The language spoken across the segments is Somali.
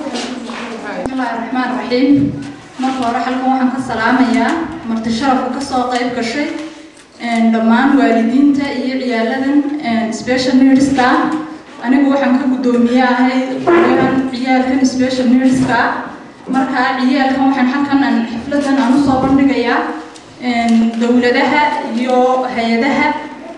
Bismillahi raxmaan raxiim. Marka hore halkan waxaan ka salaamayaa marti sharafka kasoo qayb gashay, dhammaan waalidiinta iyo ciyaaladan special needska. Anigu waxaan ka guddoomiye ahay qolyahan ciyaalkan special needska. Markaa ciyaalkan waxaan halkan aan xafladan aan usoo bandhigayaa dowladaha iyo hay-adaha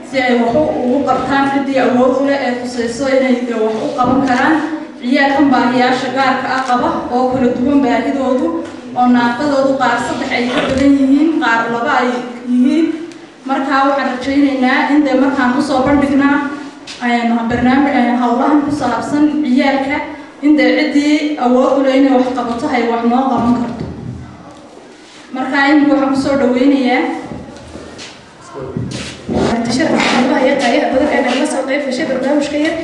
si ay wax ugu qabtaan ciddii awood u leh ee khusayso inay wax u qaban karaan ciyaalkan baahiyaasha gaarka ah qaba oo kala duwan baahidoodu oo naafadoodu qaar saddex ay ka badan yihiin, qaar laba ay yihiin. Markaa waxaan rajaynaynaa in dee markaan usoo bandhignaa barnaamij howlahan ku saabsan ciyaalka in dee ciddii awood u leh inay wax qabato ay wax noo qaban karto. Markaa imika waxaan kusoo dhaweynayaa Sharafka qiimaha iyo qaayaha badan ee nagala soo qayb gashay barnaamijka yar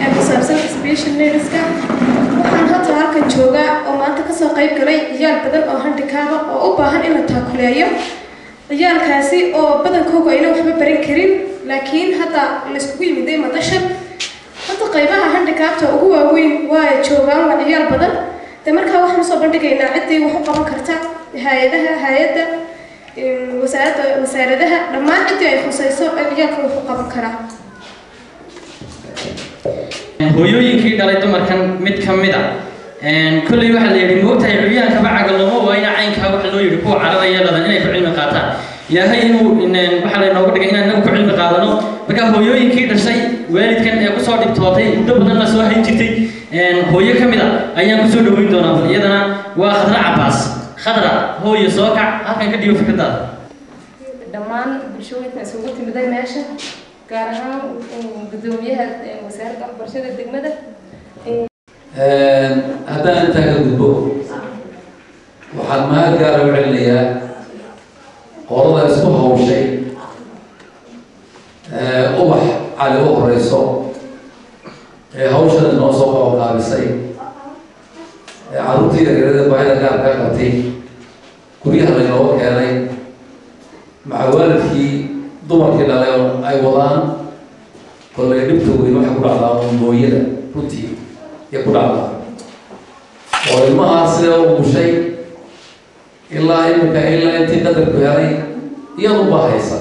ee ku saabsan special needska. Waxaan hadda halkan joogaa oo maanta kasoo qayb galay ciyaal badan oo handicap ah oo u baahan in la taakuleeyo. Ciyaalkaasi oo badankoogu ayna waxba baran karin, laakiin hadda layskugu yimiday madashan. Hadda qaybaha handicapta ugu waaweyn waa joogaan, waa ciyaal badan. De markaa waxaan usoo bandhigaynaa ciddii wax u qaban karta, hay-adaha, hay-adda, wasaaradda, wasaaradaha, dhammaan ciddii ay khusayso ee ciyaalka wax u qaban karaa. Hooyooyinkii dhalay dumarkan mid ka mid a kolley waxaa la yidhi, moogtahay, curyaanka bacaga looma waayna caynkaa. Waxa loo yidhi kuwa cararaya dhadan inay ku cilmi qaataan. Ilaahay inuu waxaa laynoogu dhigay inaan inagu ku cilmi qaadano. Marka hooyooyinkii dhashay waalidkan ee kusoo dhibtootay muddo badanna soo hayn jirtay, hooyo ka mid a ayaan kusoo dhaweyn doonaa. Bal iyadana waa Khadra Cabaas. Khadra, hooyo, soo kac, halkan ka dhiibo fikradaada. Dhammaan bulshooyinka isugu timiday meesha, gaar ahaan guddoomiyaha wasaaradda waxbarashada degmada. Haddaan intaa ka gudbo, waxaan mahad gaara u celinayaa qolada isku hawshay, Ubax Cali u horeyso, ee hawshan inoo soo qabanqaabisay, ee carruurtii yaryarada baahida gaarka qabtay guryaha laynooga keenay maca waalidkii, dumarkii dhalay oo ay wadaan. Kollay dhibta weyn waxay ku dhacdaa uun hooyada runtii iyo ku dhacdaa, oo ilmahaa sidee u mushay ilaa iminka, ilaa intii qadarku helay iyadu baa haysa.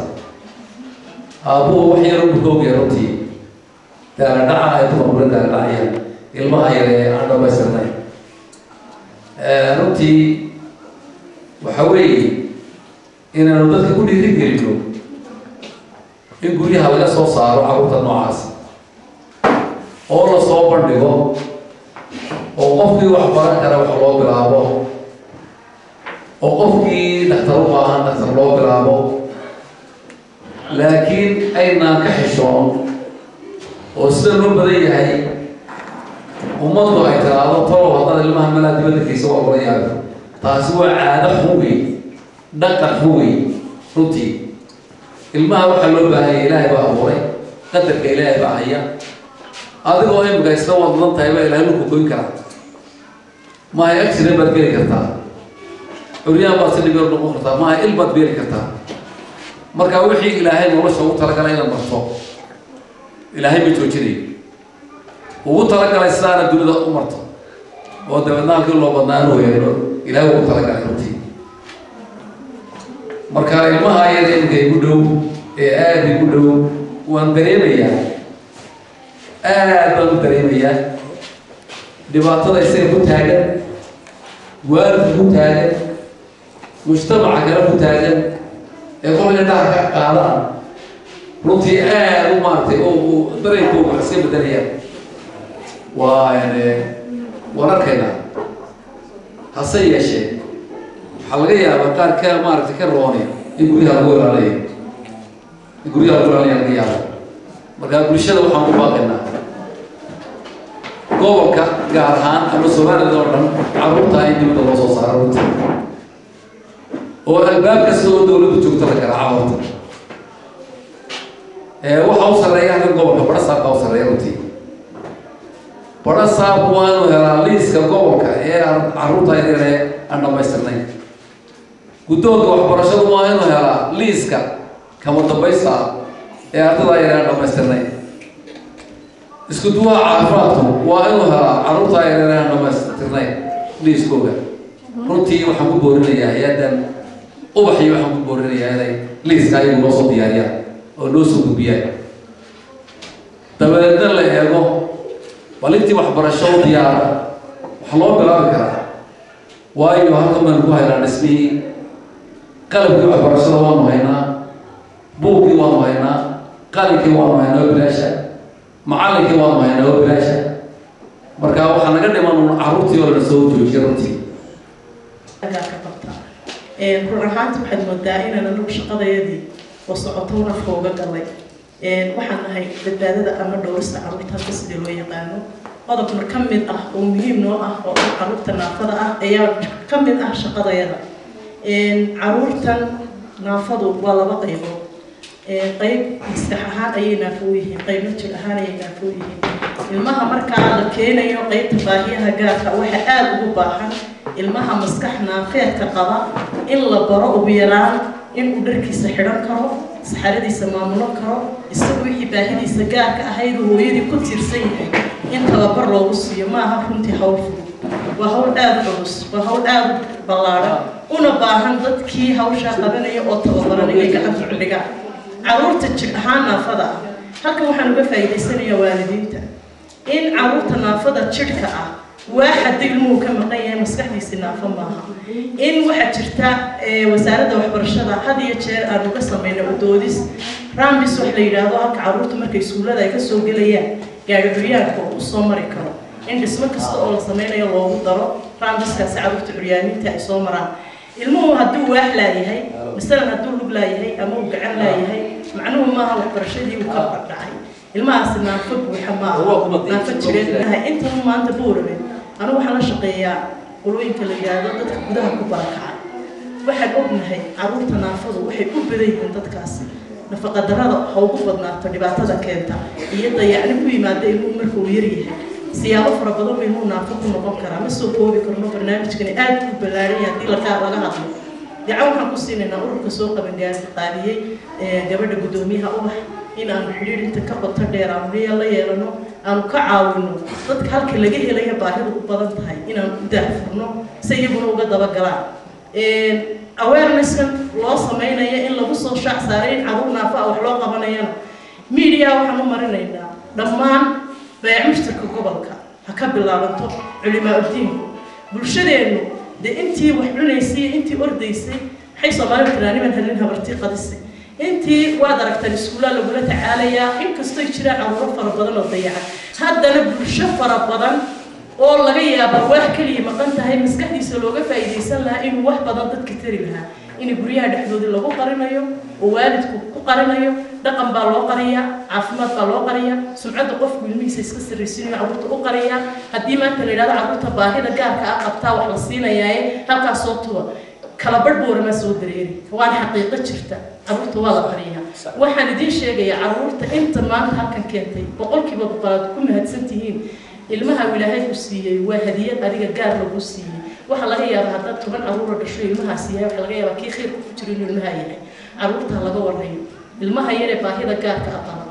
Aabbuhu wax yar u bukoogaya runtii. Daaladhaca ay dumarkula daaladhacayaan ilmaha yar ee aan dhamaystirnay runtii waxa weeye inaanu dadka ku dhiiri gelino in guryaha laga soo saaro carruurta noocaas oo lasoo bandhigo, oo qofkii wax baran kara wax loo bilaabo, oo qofkii dhakhtar u baahan dhakhtar loo bilaabo, laakiin aynaan ka xishoon oo sida loo badan yahay ummaddu ay tiraahdo, "Tolow, haddaad ilmaha malaa dibadda kaysa waa kula yaabi." Taasi waa caado xun wey, dhaqan xun wey runtii. Ilmaha waxaa loo baahanya, Ilaahay baa abuuray, qadarka Ilaahay baa haya. Adigoo imika isla wadlan tahay baa Ilaahay dhulka goyn karaa. Maahay accident baad geli kartaa, curyaan baad si dhib yar noqon kartaa, maahay il baad beeli kartaa. Marka wixii Ilaahay nolosha ugu talagalay inaad marto, Ilaahay ma joojinayo. Ugu talagalay sidaana dunida u marto oo dabeedna halkii loo badnaa anu yeelo Ilaahay ugu talagalay runtii. Marka ilmaha yar imika igu dhow ee aada igu dhow waan dareemayaa, aad baan u dareemayaa dhibaatada isaga ku taagan, waalidka ku taagan, mujtamaca kale ku taagan ee kolka indhaha ka qaadaan runtii aada u maaragtay oo dareenkooga wax iska bedelayaan. Waa waan arkaynaa. Hase yeeshee waxaa laga yaabaa qaar ka maaragtay ka rooni in guryaha lagu ilaaliyo, in guryaha lagu ilaalinayo laga yaabo. Marka bulshada waxaan ku baaqaynaa, gobolka gaar ahaan ama Soomaalida oo dhan, carruurta in dibadda loo soo saaro runtii, oo albaab kasta oo dawladdu joogto la garaaco horta. Waxa u sarreeya halkan gobolka barasaabka u sarreeya. Runtii barasaabku waa inuu helaa liiska gobolka ee carruurta yaryar ee aan dhammaystirnay. Guddoonka waxbarashadu waa inuu helaa liiska kama dambaysta ah ee ardada yaryar aan dhammaystirnay. Isku duwaha caafimaadku waa inuu helaa carruurta yaryar ee aan dhammaystirnay liiskooga. Runtii waxaan ku boorinayaa hay-addan Ubaxii, waxaan ku boorinayaa inay liiska ayagu noo soo diyaariyaan oo noo soo gudbiyaan, dabadeedna la eego bal intii waxbarasho u diyaara wax loo bilaabi karaa. Waayo, halkan baynu ku haynaa dhismihii, qalabkii waxbarashada waanu haynaa, buugkii waanu haynaa, qalinkii waanu haynaa oo bilaasha, macallinkii waanu haynaa oo bilaasha. Marka waxaa naga dhiman un carruurtii oo la soo joojiya runtii. Ka qabta run ahaanti waxaad moodaa inaan anagu shaqadayadii oo socoto nafka uga galay. Waxaan nahay badbaadada ama dhowrista carruurta hadda sidii loo yaqaano. Qodobna ka mid ah oo muhiim noo ah oo ah carruurta naafada ah ayaa ka mid ah shaqadayada. Carruurtan naafadu waa laba qaybood: qayb maskax ahaan ayay naafo u yihiin, qaybna jir ahaan ayay naafo u yihiin. Ilmaha markaa la keenayo qaybta baahiyaha gaarka, waxa aada ugu baahan ilmaha maskax naafeedka qaba in la baro ugu yaraan inuu dharkiisa xidhan karo, saxaradiisa maamulan karo, isagu wixii baahidiisa gaarka ahayd uu hooyadii ku tiirsan yahay in tababar loogu siiyo. Maaha runtii hawl fudud, waa hawl aada culus, waa hawl aada u ballaadhan, una baahan dadkii hawshaa qabanaya oo tababaran inay gacanta ku dhigaan. Carruurta jir ahaan naafada ah, halkan waxaan uga faa'iidaysanayaa waalidiinta in carruurta naafada jidhka ah waa haddii ilmuhu ka maqan yahay maskaxdiisi naafo maaha. In waxaa jirta wasaaradda waxbarashada had iyo jeer aan uga samayno udoodis ramps wax la yidhaahdo, halka carruurta markay iskuullada ay kasoo gelayaan gaari curyaanka oo usoo mari karo, in dhismo kasta oo la sameynayo loogu daro rampskaasi carruurta curyaaniinta ay soo maraan. Ilmuhu hadduu waax laayahay, masalan hadduu lug laayahay ama uu gacan laayahay, macnuhu maaha waxbarashadii uu ka dhacay. Ilmahaasi naafo buuxa maaha, naafo jireed maaha. Intan maanta Boorame anigu waxaan la shaqeeyaa qolooyinka la yidhaahdo dadka gudaha ku barakacay. Waxaan ognahay carruurta naafadu waxay u badan yihiin dadkaasi. Nafaqa darrada ha ugu badnaato dhibaatada keenta iyo dayacni ku yimaada ilmuhu marka uu yaryahay. Siyaabo fara badan ba ilmuhu naafo ku noqon karaa, ma soo koobi karno. Barnaamijkani aad u ballaaran yahay haddii laga hadlo. Gacan waxaan ku siinaynaa ururka soo qaban qaadiyey, gabadha guddoomiyaha Ubax, in aanu xidhiidh inta ka qoto dheer aanu la yeelano, aanu ka caawino dadka halka laga helayo baahidu u badan tahay, inaan u daahfurno si iyaguna uga dabagalaan awarenesskan loo sameynaya in lagu soo shaac saaray in carruur naafa ah wax loo qabanayana. Media waxaan u marinaynaa dhammaan baayac mushtarka gobolka ha ka bilaabanto, culimaa udiinku, bulshadeennu dee intii wax cunaysay, intii ordaysay. Maxay Soomaalidu tiraa? "Niman helin habartii qadisay." Intii waad aragtaan iskuullaa lagula tacaalayaa. Inkastoy jiraan carruuro fara badan oo dayacan, haddana bulsho fara badan oo laga yaaba wax keliya maqan tahay maskaxdiisa looga faa'iidaysan lahaa inuu wax badan dadka tari lahaa, in guryaha dhexdoodii lagu qarinayo oo waalidku ku qarinayo. Dhaqan baa loo qariyaa, caafimaad baa loo qariyaa, sumcadda qofku ilmihiisa iska sarraysiinayo carruurta u qariyaa. Haddii maanta la yidhahdo carruurta baahida gaarka ah qabtaa wax la siinayaaye halkaas soo tuba, kala badh Booramaa soo dareeri. Waana xaqiiqo jirta, carruurta waa la qariyaa. Waxaan idiin sheegayaa carruurta inta maanta halkan keentay 100% aad ku mahadsan tihiin. Ilmaha Ilaahay ku siiyey waa hadiyad adiga gaar lagu siiyey. Waxaa laga yaabaa haddaad 10 carruura dhasho ilmahaas yahay, waxaa laga yaabaa kii khayrka ku jiro inuu ilmaha yahay. Carruurta laga warayo. Ilmaha yaree baahida gaarka ah qaba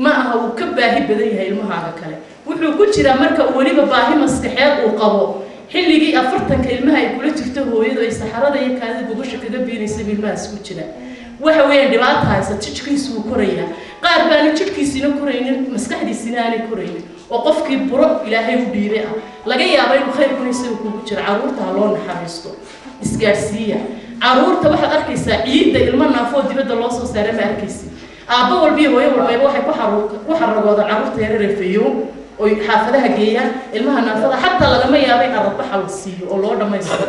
ma aha uu ka baahi badan yahay ilmahaaga kale. Wuxuu ku jiraa marka uu weliba baahi maskaxeed uu qabo, xilligii 40-ka ilmaha ay kula jirto hooyadu ay saxarada iyo kaadida gogosha kaga biinaysay ilmahaas ku jira. Waxa weeyaan dhibaata haysa, jidhkiisu wuu korayaa. Qaar baana jidhkiisina koraynin, maskaxdiisina aanay koraynin, oo qofkii buro Ilaahay u dhiibay ah laga yaaba inuu khayrkuna isaga kugu jiro. Carruurta ha loo naxariisto, isgaadhsiiya carruurta. Waxaad arkaysaa ciidda ilmo naafoo dibadda loo soo saaray ma arkaysid. Aabbo walba iyo hooyo walbayba waxay ku xaragoodaan carruurta yaryar fayow oy xaafadaha geeyaan. Ilmaha naafada xataa lagama yaabo in arradbaxa la siiyo oo loo dhammaystiro.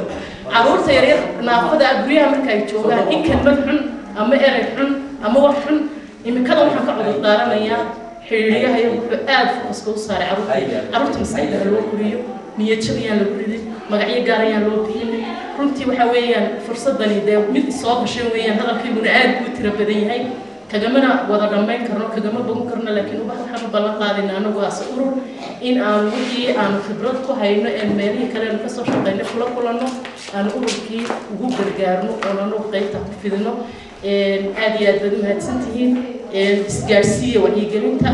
Carruurta yaryar naafada ah guryaha marka ay joogaan in kelmad xun ama erey xun ama wax xun. Imikada waxaan ka cudur daaranayaa xiriiryaha iyo wuxuu aada focuska u saaray carruurta. Carruurta maskaxda ha loo koriyo, niyad jab ayaan lagu ridin, magacyo gaar ayaan loo bixinin. Runtii waxa weeyaan fursadani dee mid soo gashay weeyaan. Hadalkayguna aad buu tiro badan yahay. Kagamana wada dhammayn karno, kagama bogan karno, laakiin Ubax waxaan u ballan qaadaynaa anagu as urur in aanu wixii aanu khibrad ku hayno ee meelihii kale aanu kasoo shaqaynay kula kulanno, aanu ururkii ugu gargaarno oon anagu qaybta ku fidino. Aad iyo aad baad u mahadsantihiin. Isgaadhsiiya wacyigelinta.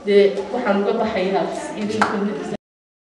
Dee waxaan uga baxayaa idin.